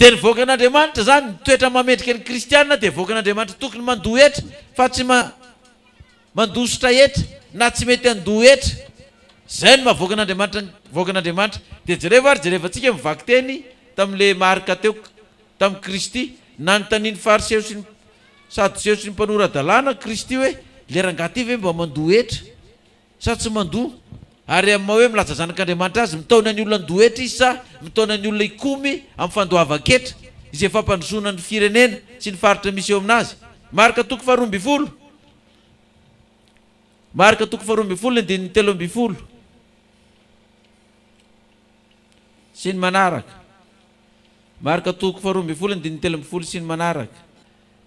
Dia ny vahoakan'Andriamanitra izany, ny toetra maha-mendrika ny kristiana dia vahoakan'Andriamanitra tokony mandoa hetra fa tsy mandositra hetra na tsy mety handoa hetra. Izay no maha vahoakan'Andriamanitra ny vahoakan'Andriamanitra. Dia jerevo ary jerevantsika ny vakiteny tamin'ilay marika teo tamin'i Kristy. Nanontanian'ny Fariseo sy ny Sadoseo sy ny mpanora-dalàna Kristy hoe, Ilay rangahy ity ve mba mandoa hetra? Sa tsy mandoa? Ary amin'ny maha hoe milaza zanak'Andriamanitra azy, mitaona ny olona handoa hetra izy sa mitaona ny olona hikomy amin'ny fandoavan-ketra, izay fampandrosoana ny firenena sy ny faritra misy eo aminazy? Marka toko faharoa ambin'ny folo Marka toko faharoa ambin'ny folo andininy 13 sy ny manaraka. Marka toko faharoa ambin'ny folo andininy 13 sy ny manaraka.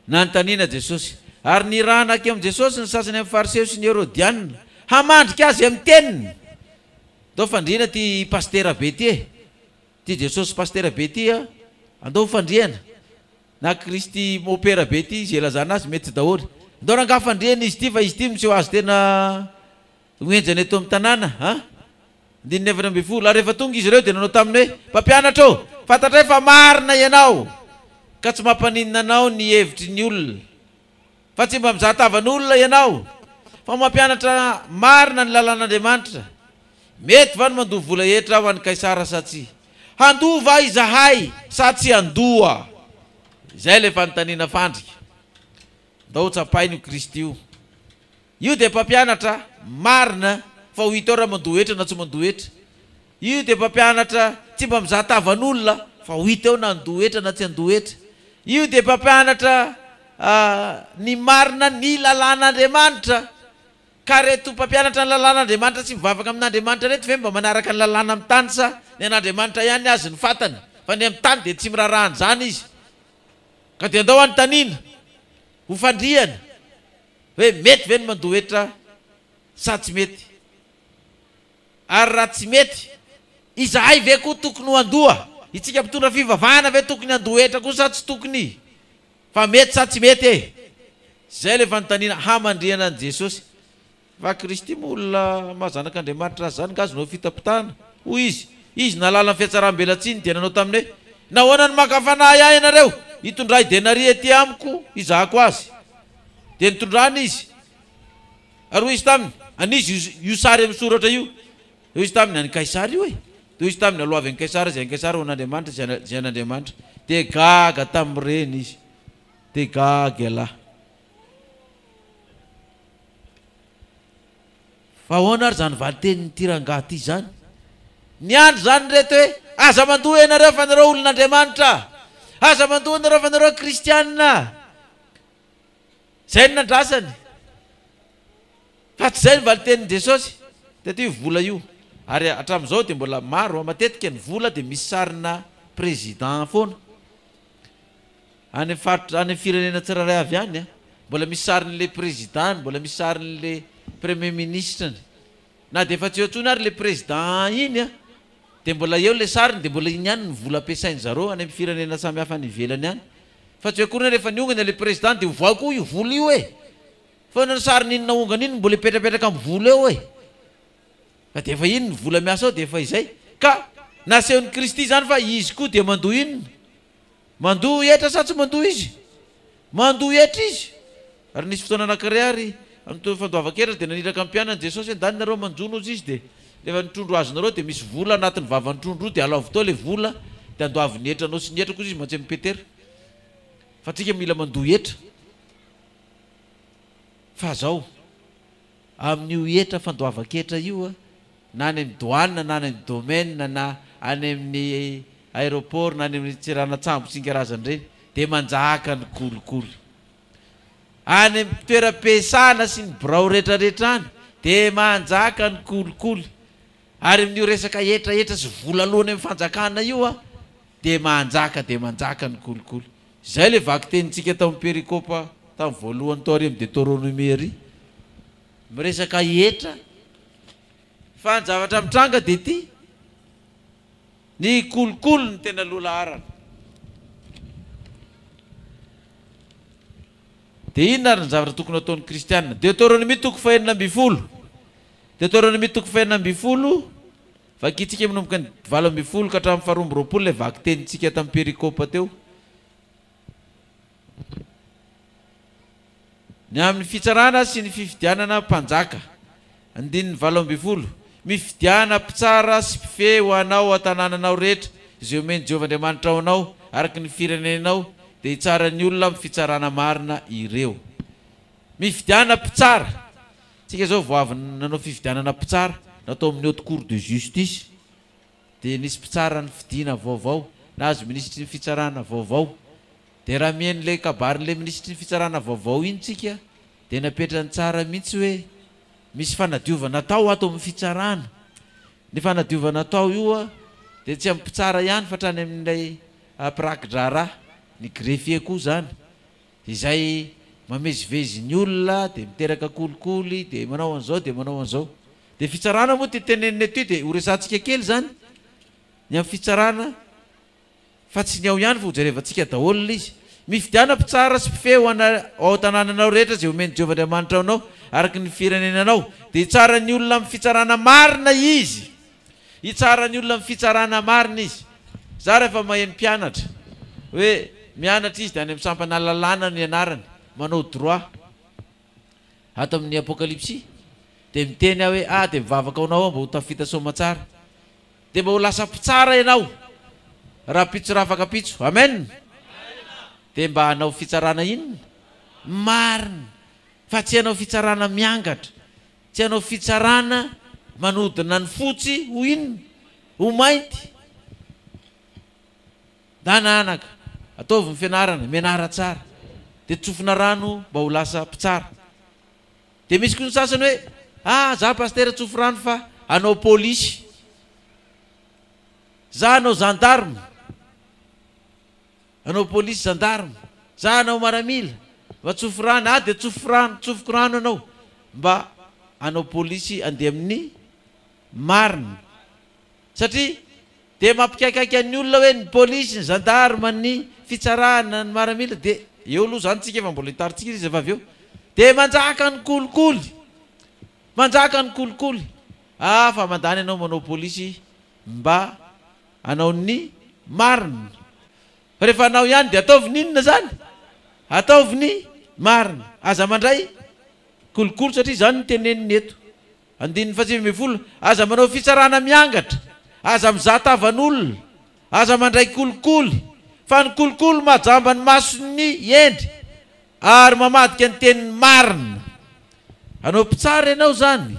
Nanontaniana Jesosy. Ary nirahana hankeo amin'i Jesosy ny sasany amin'ny Fariseo sy ny Herodiana, hamandrika Azy amin'ny teniny. Andao fandriana ity pasitera be ity e! Ity Jesosy pasitera be ity a! Andao fandriana. Na Kristy mopera be ity, izay ilazana azy mety daholo. Andao rangahy fandriana izy ity fa izy ity miseho azy tena ho henjana eto amin'ny tanàna a! Andininy 14, Ary rehefa tonga izy ireo dia nanao taminy hoe, Mpampianatra ô, fantatray fa marina ianao, ka tsy mampaninona anao ny hevitry ny olona, fa tsy mba mizaha tavan'olona ianao, fa mampianatra marina ny lalàn'Andriamanitra. Mety va ny mandoa vola hetra ho an'i Kaisara sa tsia? Handoa va izahay sa tsy handoa? Izay ilay fanontaniana fandrika. Ndao hotsapaina io Kristy io. Io dia mpampianatra marina fa ho hita eo raha mandoa hetra na tsy mandoa hetra. Io dia mpampianatra tsy mba mizaha tavan'olona fa ho hita eo na handoa hetra na tsy handoa hetra. Io dia mpampianatra ny marina ny lalàn'Andriamanitra. Ka reto mpampianatra ny lalàn'Andriamanitra sy mivavaka amin'Andriamanitra reto ve mba manaraka ny lalàna amin'ny tany sa ny an'Andriamanitra ihany azy ny fantany fa ny amin'ny tany dia tsy miraharaha an'izany izy. Ka dia andao hanontaniana, ho fandrihana. Hoe mety ve ny mandoa hetra sa tsy mety? Ary raha tsy mety, izahay ve koa tokony ho handoa? Itsika mpitondra fivavahana ve tokony handoa hetra koa sa tsy tokony? Fa mety sa tsy mety e? Izay ilay fanontaniana hamandrihana an'i Jesosy. Fa Kristy moa olona maha zanak'Andriamanitra azy izany nga azonao fitapitahana? Hoy izy. Izy nahalala ny fihatsaram-belatsiny dia nanao taminy hoe, Nahoana no maka fanahy ahy ianareo? Itondray denaria ety amiko hizahako azy. Dia nitondrany izy. Ary hoy izy taminy, An'iza io, io sary amin'ny soratra io? Dia hoy izy taminy, An'i Kaisara io e. Dia hoy izy taminy, Aloavy an'i Kaisara izay an'i Kaisara, ho an'Andriamanitra izay, izay an'Andriamanitra. Dia gaga tamin'ireny izy. Dia gaga ialahy. Fa ahoana ary izany valin-tenin'ity rangahy ity izany? Niandry izany ireto hoe, Aza mandoa ianareo fa nareo olon'Andriamanitra! Aza mandoa ianareo fa nareo kristianina! Izay no nandrasany. Fa tsy izay ny valin-tenin'i Jesosy. Teto io vola io. Ary hatramin'izao dia mbola maro, matetika ny vola dia misy sarina président foana. Any amin'ny faritra, any amin'ny firenena tsirairay avy any, mbola misy sarin'ilay président-ny, mbola misy sarin'ilay premier ministre-ny. Na dia efa tsy eo intsony ary ilay président iny dia mbola eo ilay sariny, dia mbola iny ihany ny vola ampiasain-dry zareo any amin'ny firenena samihafa any ivelany any. Fa tsy hoe akory hoe rehefa niongana ilay président dia ovao koa io vola io e! Fa na ny sarin'iny naongana iny mbola hipetrapetraka amin'ny vola eo e! Fa dia efa iny ny vola miasa ao dia efa izay. Ka nasehon'i Kristy izany fa izy koa dia mandoa inona? Mandoa hetra sa tsy mandoa izy? Mandoa hetra izy. Ary nisy fotoana anankiray ary, amin'itony fandoavan-ketra dia naniraka ny mpianany Jesosy hoe ndany nareo manjono hozy izy dia rehefa ny trondro azonareo dia misy vola anatin'ny vavan'ny trondro io dia alaovy tao ilay vola dia andoavy ny hetranao sy ny hetrako hozy izy mantsy amin'i Petera. Fa tsika mila mandoa hetra. Fa zao, amin'io hetra fandoavan-ketra io na any amin'ny douane na any amin'ny domaine na any amin'ny aéroport na any amin'ny seranan-tsambo sy ny karazany ireny dia manjaka ny kolikoly. Any amin'ny toeram-piasana sy ny birao rehetrarehetra any dia manjaka ny kolikoly. Ary amin'io resaka hetrahetra sy vola aloa any amin'ny fanjakana io dia manjaka dia manjaka ny kolikoly. Izay ilay vakitenintsika tao amin'ny perikopa tamin'ny voalohany tao ary amin'ny Deteronomia ary. Miresaka hetra. Fa ny zavatra mitranga dia ity, ny kolikoly no tena loha laharana. Dia inona ary ny zavatra tokony hataon'ny kristiana? Deoteronomia toko fahenina ambin'ny folo. Deoteronomia toko fahenina ambin'ny folo. Vakintsika manomboka ny 18 ka hatramin'ny faha 22 ilay vakitenintsika tamin'ny perikopa teo. Ny amin'ny fitsarana sy ny fifidianana mpanjaka. Andininy 18, Mifidiana mpitsara sy mpifehy ho anao an-tanànanao rehetra, izay omen'i Jehovah Andriamanitrao anao, araka ny firenenao, dia hitsara ny olona amin'ny fitsarana marina ireo. Mifidiana mpitsara. Tsika izao vao avy nanao fifidianana mpitsara, natao amin'ny Haute Cour de Justice, dia nisy mpitsara nifidina vaovao, nahazo minisitry ny fitsarana vaovao. Dia raha mihaino ilay kabarin'ilay minisitry ny fitsarana vaovao iny tsika, dia napetrany tsara mihitsy hoe misy fanadiovana atao ato amin'ny fitsarana. Ny fanadiovana atao io dia tsy amin'ny mpitsara ihany fa hatrany amin'ilay mpiraki-draharaha, ny greffier koa izany. Izay mamezivezy ny olona dia miteraka kolikoly dia manao an'izao dia manao an'izao. Dia fitsarana moa ity tenenina ity dia ho resahantsika kely izany ny amin'ny fitsarana fa tsy ny ao ihany fa ho jerevantsika daholo ilay izy. Mifidiana mpitsara sy mpifehy ho ana ao an-tanànanao rehetra izay omen'i Jehovah Andriamanitrao anao araka ny firenenanao. Dia hitsara ny olona amin'ny fitsarana marina izy. Hitsara ny olona amin'ny fitsarana marina izy. Za rehefa maheno mpianatra hoe mianatra izy dia any amin'ny sampana lalàna no ianarany, manao droit ato amin'ny Apokalypsy, dia miteny aho hoe ah dia mivavaka ho anao aho mba ho tafita soamatsara. Dia mba ho lasa mpitsara ianao rahampitso rahafakampitso. Amen! Dia mba hanao fitsarana inona? Marina! Fa tsy hanao fitsarana miangatra. Tsy hanao fitsarana manodina ny fotsy ho inona? Ho mainty. Ndana anaka, ataovy ny fianarana, mianara tsara. Dia tsofina rano mba ho lasa mpitsara. Dia misy koa ny sasany hoe, ah, za pastera tsofy rano fa hanao polisy. Za hanao gendarme. Hanao polisy gendarme, za hanao maramila, mba tsofy rano, ah dia tsofy rano, tsofiko rano ianao mba hanao polisy andeha amin'ny marina. Satria dia mampikaikaika ny olona hoe ny polisy, ny gendarme, ny fitsarana, ny maramila dia eo aloha izany tsika fa mbola hitarintsika izy efa avy eo. Dia manjaka ny kolikoly. Manjaka ny kolikoly. Ah fa mandany ianao manao polisy mba hanao ny marina. Fa rehefa hanao ihany dia ataovy ny inona izany? Ataovy ny marina. Aza mandray kolikoly satria izany no teneniny eto. Andininy faha-19, Aza manao fitsarana miangatra, aza mizaha tavan'olona, aza mandray kolikoly, fa ny kolikoly mahajamba ny mason'ny hendry ary mamadika ny teniny marina. Hanao mpitsara ianao izany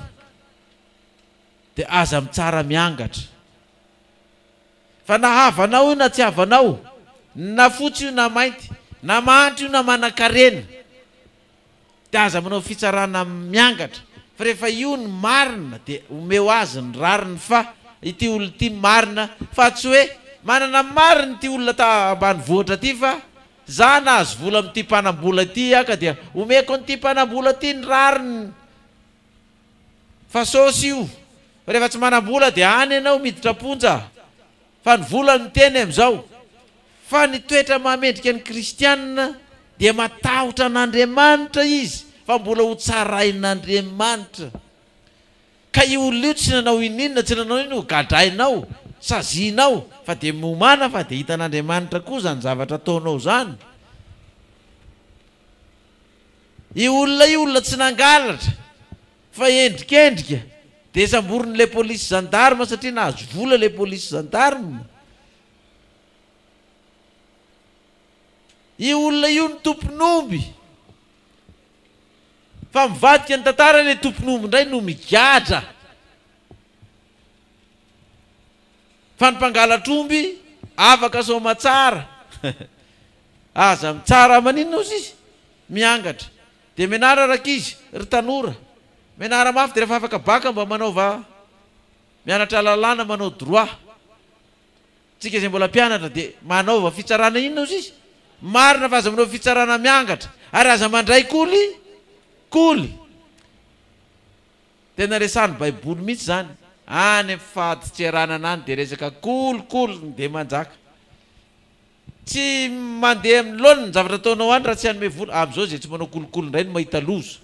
dia aza mitsara miangatra. Fa na havanao io na tsy havanao, na fotsy io na mainty, na mahantra io na manankarena, dia aza manao fitsarana miangatra, fa rehefa io ny marina dia omeo azy ny rariny fa ity olona ity marina, fa tsy hoe manana marina ity olona ta ambanivohitra ity fa za nahazo vola amin'ity mpanambola ity aho ka dia omeko an'ity mpanambola ity ny rariny. Fa saosy io, fa rehefa tsy manam-bola dia any ianao miditra am-ponja, fa ny vola no miteny amin'izao. Fa ny toetra mahamendrika ny kristiana dia matahotra an'Andriamanitra izy fa mbola ho tsarain'Andriamanitra. Ka io olona io tsy nanao ininona, tsy nanao inona ho gadrainao, sazianao, fa dia miomàna fa dia hitan'Andriamanitra koa izany zavatra ataonao izany. Io olona io olona tsy nangalatra fa endrikendrika dia samborin'ilay polisy gendarme satria nahazo vola ilay polisy gendarme. Io olona io no tompon'omby fa mivadika ny tantara ilay tompon'omby indray no migadra. Fa ny mpangalatr'omby afaka soamatsara. Aza mitsara maninona ozy izy? Miangatra. Dia mianara rankizy, ry tanora. Mianara mafy dia rehefa afaka bacc mba manaova mianatra lalàna manao droit. Tsika izay mbola mpianatra dia manaova fitsarana inona ozy izy? Marina fa aza manao fitsarana miangatra ary aza mandray koly koly. Tena resahan'ny baiboly mihitsy izany. Any amin'ny fadintseranana any dia resaka kolikoly dia manjaka. Tsy mandeha amin'ny laoniny ny zavatra ataonao any raha tsy hanome vola. Amin'izao izay tsy manao kolikoly indray no mahita loza.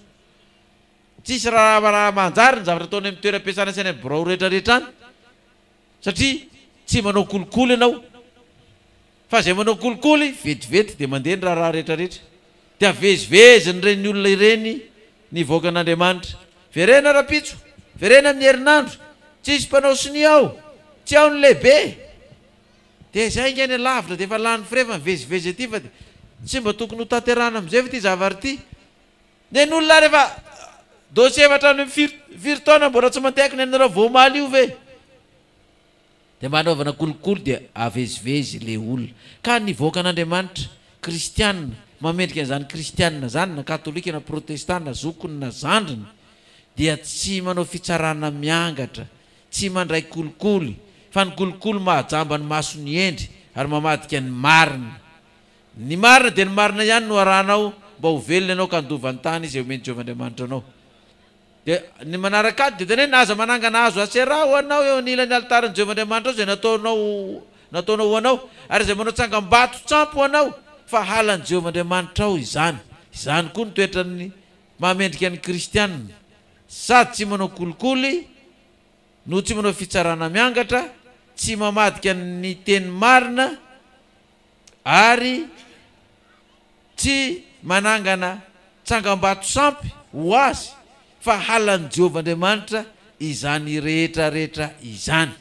Tsisy raharaha manjary ny zavatra ataonay amin'ny toeram-piasana sy any amin'ny birao rehetra rehetra any. Satria tsy manao kolikoly ianao. Fa izay manao kolikoly, vetivety dia mandeha ny raharaha rehetrarehetra. Dia avezivezin'ireny olona ireny ny vahoakan'Andriamanitra. Verena rahampitso, verena amin'ny herinandro, tsisy mpanao sonia ao, tsy ao ny lehibe. Dia izay ange any lavitra dia efa lany frais fa mivezivezy aty fa dia tsy mba tokony ho tanterahana amin'izay ve ity zavatra ity? Nen'olona ary efa dossier efa hatramin'ny firy firy taona mbola tsy mandeha ko nenareo vao omaly io ve? Dia mba anaovana kolikoly dia avezivezy le olona. Ka ny vahoakan'Andriamanitra, kristiana, maha mendrika an'izany kristiana zany na katolika na protestant na zokiny na zandriny dia tsy manao fitsarana miangatra, tsy mandray kolikoly, fa ny kolikoly mahajamba ny mason'ny hendry ary mamadika ny marina. Ny marina dia ny marina ihany no arahanao mba ho velona ianao ka handova ny tany izay omen'i Jehovah Andriamanitra anao. Dia ny manaraka azy dia tenenina, Aza manangana hazo Aseraha ho anao eo anilan'ny alitaran'i Jehovah Andriamanitrao izay nataonao nataonao ho anao, ary aza manao tsangambato-tsampy ho anao, fa halan'i Jehovah Andriamanitrao izany. Izany koa ny toetran'ny maha-mendrika ny kristiana, sady tsy manao kolikoly, no tsy manao fitsarana miangatra, tsy mamadika ny teny marina, ary tsy manangana tsangambato sampy ho azy, fa halan'i Jehovah Andriamanitra izany rehetra rehetra izany.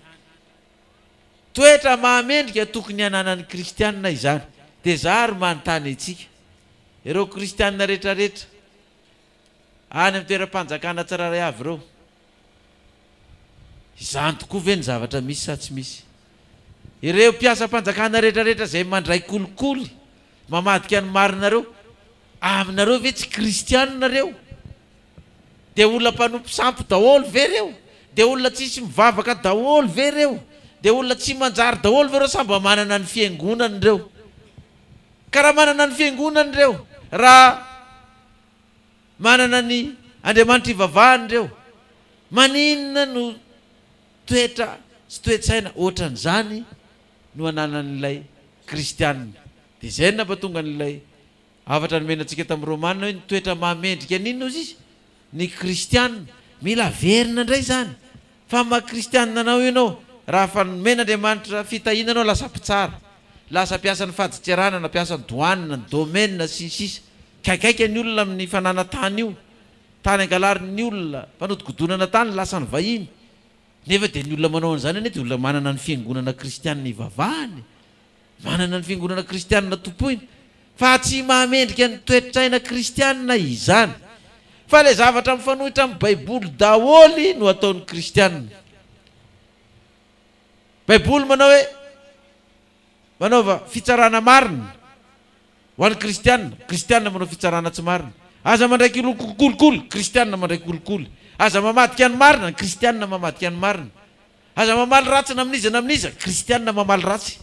Toetra mahamendrika tokony hananan'ny kristiana izany. Dia za ary manontany antsika, ireo kristiana rehetra rehetra any amin'ny toeram-panjakana tsirairay avy ireo, Izany tokoa ve ny zavatra misy sa tsy misy? Ireo mpiasam-panjakana rehetrarehetra izay mandray kolikoly, mamadika ny marina ireo, aminareo ve tsy kristianina ireo? Dia olona mpanompo sampy daholo ve ireo? Dia olona tsisy mivavaka daholo ve ireo? Dia olona tsy manjary daholo ve ireo sa mba manana ny fiangonany ireo? Ka raha manana ny fiangonany ireo, raha Manana ny Andriamanitra ivavahany ireo. Maninona no toetra sy toe-tsaina ohatran'izany no ananan'ilay kristiana? Dia izay no nampatonga an'ilay hafatra nomena antsika tamin'ny Romana hoe ny toetra mahamendrika an'inona hozy izy? Ny kristiana. Mila averina indray izany. Fa amin'ny maha kristiana anao io ianao, raha efa nomen'Andriamanitra fitahiana ianao lasa mpitsara, lasa mpiasan'ny fadintseranana, mpiasan'ny douane, ny domaine, sy ny sisa Gaigaiga ny olona amin'ny fananan-tany io. Tany angalarin'ny olona, fanodikodonana tany, lasan'ny vahiny. Nefa dia ny olona manao an'izany anie dia olona manana ny fiangonana kristianina ivavahany e. Manana ny fiangonana kristianina tompoiny. Fa tsy mahamendrika ny toe-tsaina kristianina izany. Fa ilay zavatra mifanohitra amin'ny Baiboly daholo no ataon'ny kristianina. Baiboly manao hoe, Manaova fitsarana marina. Ho an'ny kristiana, kristiana manao fitsarana tsy marina. Aza mandray kolikoly, kristiana mandray kolikoly. Aza mamadika ny marina, ny kristiana mamadika ny marina. Aza mamaly ratsy na amin'iza na amin'iza, kristiana mamaly ratsy.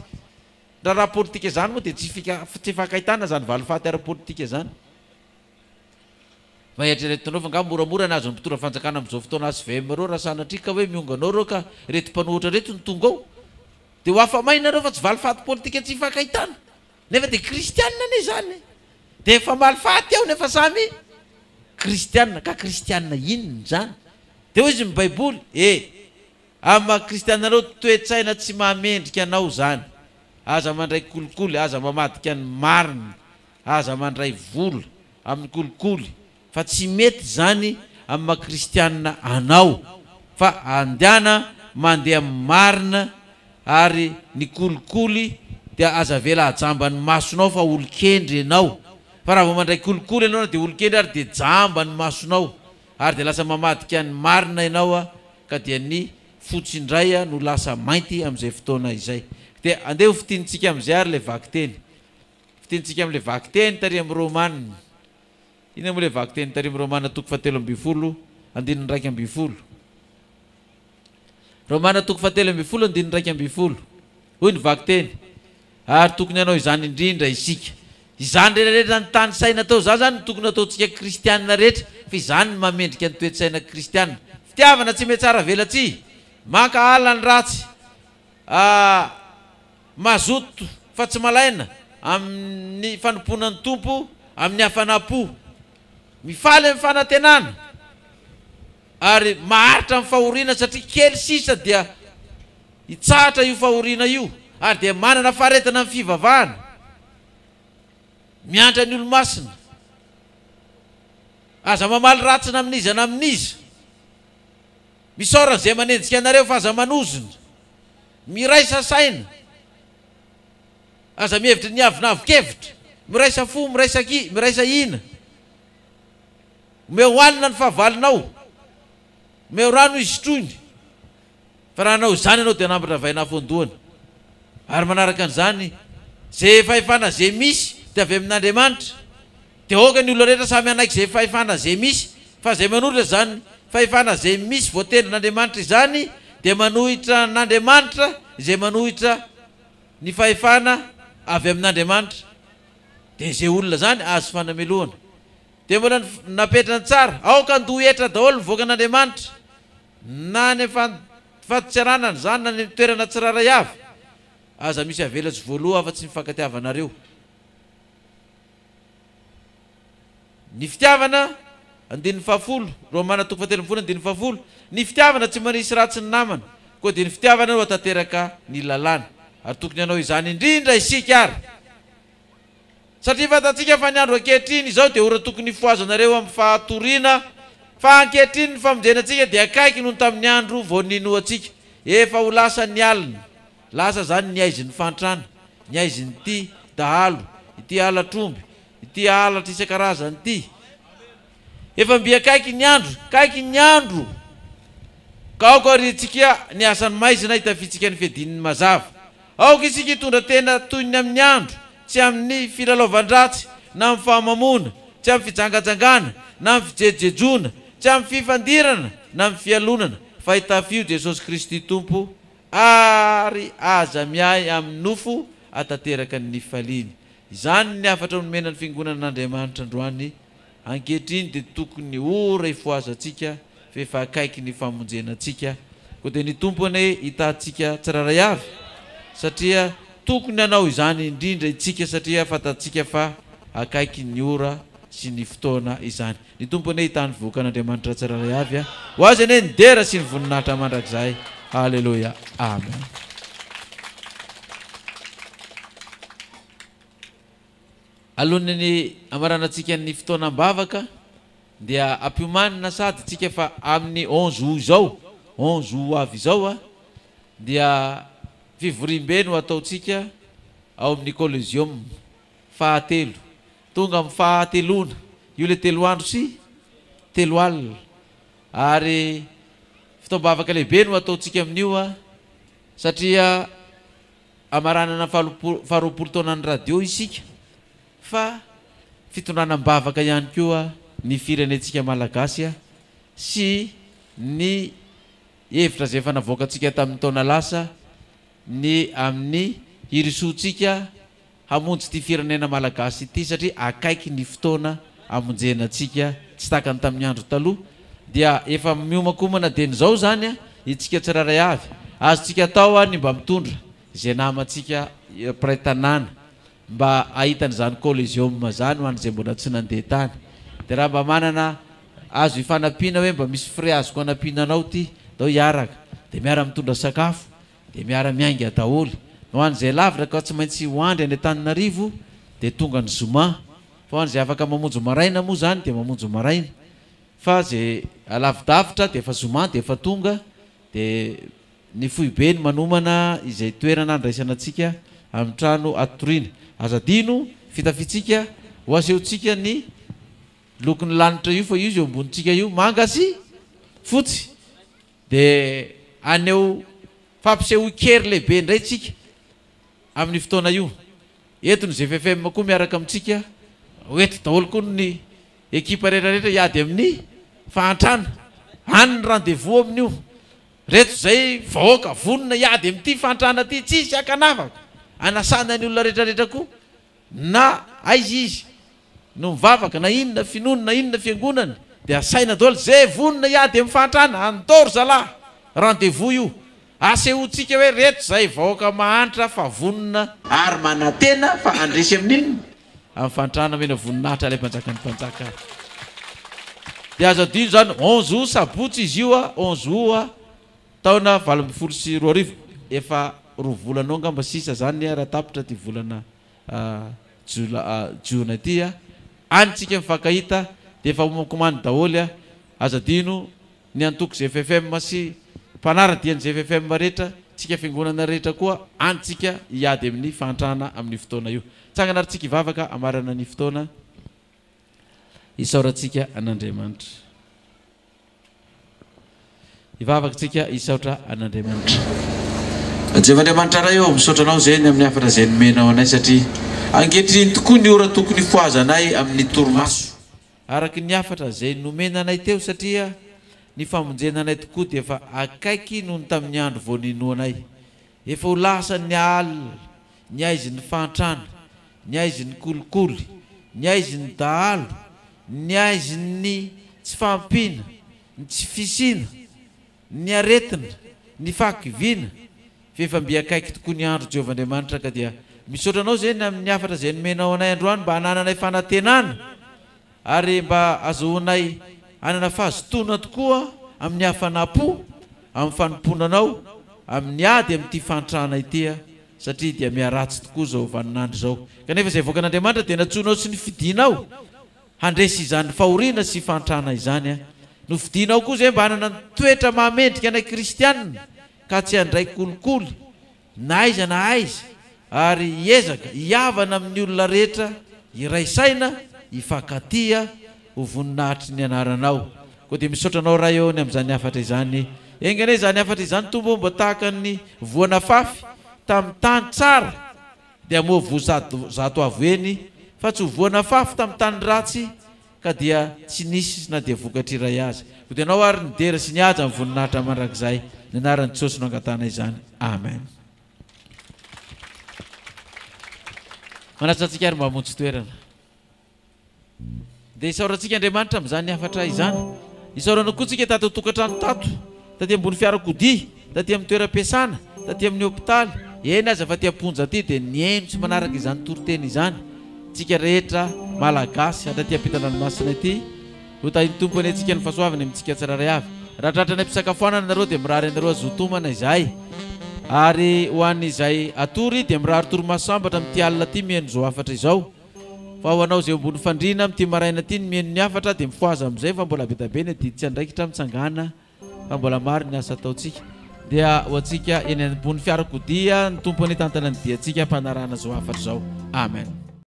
Raharaha politika izany moa dia tsy fika, tsy ifankahitana izany valifaty ara-politika izany. Mba eritreretinareo fa angaha moramora ny azon'ny mpitondra fanjakana amin'izao fotoana HVM ireo raha sanatria ka hoe miongana ao ireo ka ireto mpanohitra ireto no tonga ao? Dia ho afa-may nareo fa tsy valifaty politika tsy ifankahitana. Nefa dia kristianina anie izany e! Dia efa malifaty aho nefa samy kristianina, ka kristianina inona izany? Dia hoy izy ny baiboly, e! Amin'ny maha kristianina anao, toe-tsaina tsy mahamendrika anao izany. Aza mandray kolikoly, aza mamadika ny marina, aza mandray vola amin'ny kolikoly, fa tsy mety izany amin'ny maha kristianina anao fa andehana mandeha amin'ny marina ary ny kolikoly dia aza avela hajamba ny masonao fa olon-kendry ianao fa raha vao mandray kolikoly ianao na dia olon-kendry ary dia jamba ny masonao ary dia lasa mamadika ny marina ianao ka dia ny fotsy indray no lasa mainty amin'izay fotoana izay dia andeha ho fintinintsika amin'izay ary ilay vakiteny fintinintsika amin'ilay vakiteny tary amin'ny Romana Inona moa ilay vakiteny tary amin'ny Romana toko fahatelo ambin'ny folo andininy 11? Romana toko fahatelo ambin'ny folo andininy 11. Hoy ny vakiteny, Ary tokony hanao izany indrindra isika. Izany rehetra rehetra nitanisaina tao izany izany no tokony hataontsika kristiana rehetra, fa izany no mahamendrika ny toe-tsaina kristiana. Fitiavana tsy mihatsara velatsihy, mankahala ny ratsy, Mazoto fa tsy malaina amin'ny fanompoana ny Tompo amin'ny hafanam-po. Mifaly amin'ny fanantenana ary maharitra amin'ny fahoriana satria kely sisa dia. Hitsahatra io fahoriana io ary dia manana faharetana amin'ny fivavahana. Miantra ny olo-masina. Aza mamaly ratsy na amin'iza na amin'iza. Misaora izay manenjika anareo fa aza manozona. Miraisa saina. Aza mihevitra ny hiavonavon-kevitra. Miraisa fo, miraisa ki, miraisa hina. Omeo hanina ny fahavalonao. Omeo rano izy sotroiny. Fa raha hanao izany ianao dia hanambatra vainafo an-dohany. Ary manaraka an'izany, izay fahefana izay misy dia avy amin'Andriamanitra. Dia aoka ny olona rehetra samy hanaiky izay fahefana izay misy, fa izay manohitra izany fahefana izay misy voatendrin'Andriamanitra izany dia manohitra an'Andriamanitra, izay manohitra ny fahefana avy amin'Andriamanitra dia izay olona izany azo fanamelohana. Dia mbola napetrany tsara, aoka handoa hetra daholo ny vahoakan'Andriamanitra, na any amin'ny fadintseranana izany na any amin'ny toerana tsirairay avy. Aza misy avela tsy voaloa afa-tsy ny fifankatiavanareo. Ny fitiavana, andininy fahafolo, Romana toko fahatelo ambin'ny folo andininy fahafolo, Ny fitiavana tsy manisy ratsy ny namana, koa dia ny fitiavana no hahatanteraka ny lalàna. Ary tokony hanao izany indrindra isika ary. Satria fantatsika fa ny andro ankehitriny izao dia ora tokony hifohazanareo amin'ny fahatoriana, fa ankehitriny ny famonjena antsika dia akaiky noho ny tamin'ny andro vao ninoantsika. Efa ho lasa ny alina. Lasa izany ny haizin'ny fahantrana, ny haizin'ity dahalo, ity halatr'omby, ity halatra isan-karazany ity. Efa mby akaiky ny andro, akaiky ny andro! Ka aoka hariantsika ny asan'ny maizina hitafiantsika ny fiadian'ny mazava. Aoka isika hitondra tena toy ny amin'ny andro, tsy amin'ny filalaovan-dratsy, na amin'ny fahamamoana, tsy amin'ny fijangajangana, na amin'ny fijejojejoana, tsy amin'ny fifandirana, na amin'ny fialonana, fa hitafio Jesosy Kristy Tompo, ary aza miahy amin'ny nofo hahatanteraka ny nifaliany. Izany ny hafatra nomena ny Fiangonan'Andriamanitra androany. Ankehitriny dia tokony ora hifohazantsika fa efa akaiky ny famonjena antsika. Koa dia ny Tompo anie hitaha antsika tsirairay avy satria tokony hanao izany indrindra itsika satria fantatsika fa akaiky ny ora sy ny fotoana izany. Ny Tompo anie hitaha ny vohokan'Andriamanitra tsirairay avy. Ho Azy anie ny dera sy ny voninahitra mandrakizay. Haleloia. Amen. Alohan'ny hamaranantsika ny fotoana am-bavaka dia ampiomanina sady tsika fa amin'ny 11 août izao, 11 août ho avy izao dia fivoriambe no ataontsika ao amin'ny Coliseum fahatelo. Tonga amin'ny fahateloana, io ilay telo andro sy telo alina. Ary fotoam-bavaka lehibe no ataontsika amin'io satria Hamaranana faharoapolo taonan'ny radio isika fa fitondrana am-bavaka ihany koa ny firenentsika Malagasy sy ny hevitra izay efa navoakantsika tamin'ny taona lasa ny amin'ny hirosoantsika hamonjy ity firenena Malagasy ity satria akaiky ny fotoana hamonjena antsika tsy tahaka ny tamin'ny andro taloha dia efa miomankomana dieny izao izany itsika tsirairay avy. Azontsika atao ny mba mitondra izay namantsika mpiray tanàna mba hahita an'izany Coliseum izany ho an'izay mbola tsy nandeha tany. Dia raha mba manana azo ifanampiana hoe mba misy frais azoko anampiana anao ity, ndao hiaraka. Dia miara-mitondra sakafo. Dia miara miainga daholo. Ho an'izay lavitra ka tsy maintsy ho andry any Antananarivo dia tonga ny zoma. Fa ho an'izay afaka mamonjy maraina moa izany dia mamonjy maraina. Fa izay alavidavitra dia efa zoma dia efa tonga dia ny foibe no manomana izay toerana handraisana antsika amin'ny trano hatoriana. Aza adino fitafiantsika, ho asehontsika ny lokon'ny lanitra io fa io izay eo ambonintsika io manga sy fotsy. Dia haneho fampisehoan-kery lehibe indray isika amin'io fotoana io. Eto ny GFFM koa miaraka amintsika, ho eto daholo koa ny ekipa rehetra rehetra hiady amin'ny fahantrana. Any ny rendez-vous amin'io. Reto izay vahoaka vonona hiady amin'ity fahantrana ity, tsisy ankanavaka. Anasana ny olona rehetra rehetra koa. Na aiza izy no mivavaka, na inona finoany, na inona fiangonany, dia asaina daholo ze vonona hiady amin'ny fahantrana, andao ry zalahy, rendez-vous io, asehoantsika hoe reto zahay vahoaka mahantra fa vonona, ary manantena fa handresy amin'inona? Amin'ny fahantrana, omena voninahitra ilay mpanjakan'ny mpanjaka. Dia azo adino izany, 11 aout sabotsy izy io, 11 aout taona 2018. efa roa volana eo angamba sisa zany raha tapitra ity volana jola jona ity a! Any tsika mifankahita dia efa omankomany daholo a! Aza adino ny antoko GFFM sy mpanara-dia ny GFFM rehetra, tsika fiangonana rehetra koa any tsika hiady amin'ny fahantrana amin'io fotoana io. Tsangana ary tsika hivavaka hamarana ny fotoana hisaorantsika an'Andriamanitra. Hivavaka tsika hisaotra an'Andriamanitra. Jehovah Andriamanitra Ray ô, misaotra Anao izay ny amin'ny hafatra izay nomenao anay satria ankehitriny tokoa ny ora tokony hifohazanay amin'ny torimaso. Araka ny hafatra izay nomena anay teo satria ny famonjena anay tokoa dia efa akaiky noho ny tamin'ny andro vao ninoanay. Efa ho lasa ny alina, ny haizin'ny fahantrana, ny haizin'ny kolikoly, ny haizin'ny dahalo, ny haizin'ny tsy fahampiana, ny tsy fisiana, ny aretina, ny fahakiviana, fa efa mby akaiky tokoa ny andro Jehovah Andriamanitra ka dia misaotra Anao izay ny amin'ny hafatra izay nomenao anay androany mba hanananay fanantenana ary mba azahoanay hanana fahazotoana tokoa amin'ny hafanam-po amin'ny fanompoana Anao amin'ny ady amin'ity fahantrana ity satria dia miharatsy tokoa izao vaninandro izao kanefa izay vahoakan'Andriamanitra dia nantsoinao sy nofidinao handresy izany fahoriana sy fahantrana izany. Nofidinao koa izay mba hanana ny toetra mahamendrika anay kristianina ka tsy handray kolikoly na aiza na aiza ary hiezaka hihavana amin'ny olona rehetra, hiray saina, hifankatia ho voninahitry ny anaranao. Koa dia misaotra anao Ray ô ny amin'izany hafatra izany. Enga anie izany hafatra izany Tompo ô mba tahaka ny voa nafafy tamin'ny tany tsara dia hamoa voa zato avo heny fa tsy ho voa nafafy tamin'ny tany ratsy ka dia tsy nisy na dia vokatra iray aza. Ho dia Anao ary ny dera sy ny haja ny voninahitra mandrakizay. Ny anaran'i Jesosy no angatahana izany. Amen. Manasa antsika ary mba hamonjy toerana. Dia isaorantsika Andriamanitra amin'izany hafatra izany. Isaorana koa tsika tato an-tokantrano tato, taty ambony fiarakodia, taty amin'ny toeram-piasana, taty amin'ny hopitaly, eny aza fa aty am-ponja aty dia nihaino sy manaraka izany toriteny izany tsika rehetra Malagasy hatraty ampitan-dranomasina ity. Ho tahin'ny Tompo anie tsika ny fahasoavany amintsika tsirairay avy. Raha tratra any am-pisakafoanana nareo dia mirary anareo hazoto homana izahay. Ary ho an'izay hatory dia mirary torimaso sambatra amin'ity alina ity mihaino izao hafatra izao. Fa ho anao izay eo ambony fandriana amin'ity maraina ity ny mihaino ny hafatra dia mifohaza amin'izay fa mbola be da be ny adidy sy andraikitra mitsangàna fa mbola maro ny asa ataontsika. Dia ho antsika eny ambony fiarakodia ny Tompo anie hitantana ny diantsika am-panarahana izao hafatra izao. Amen.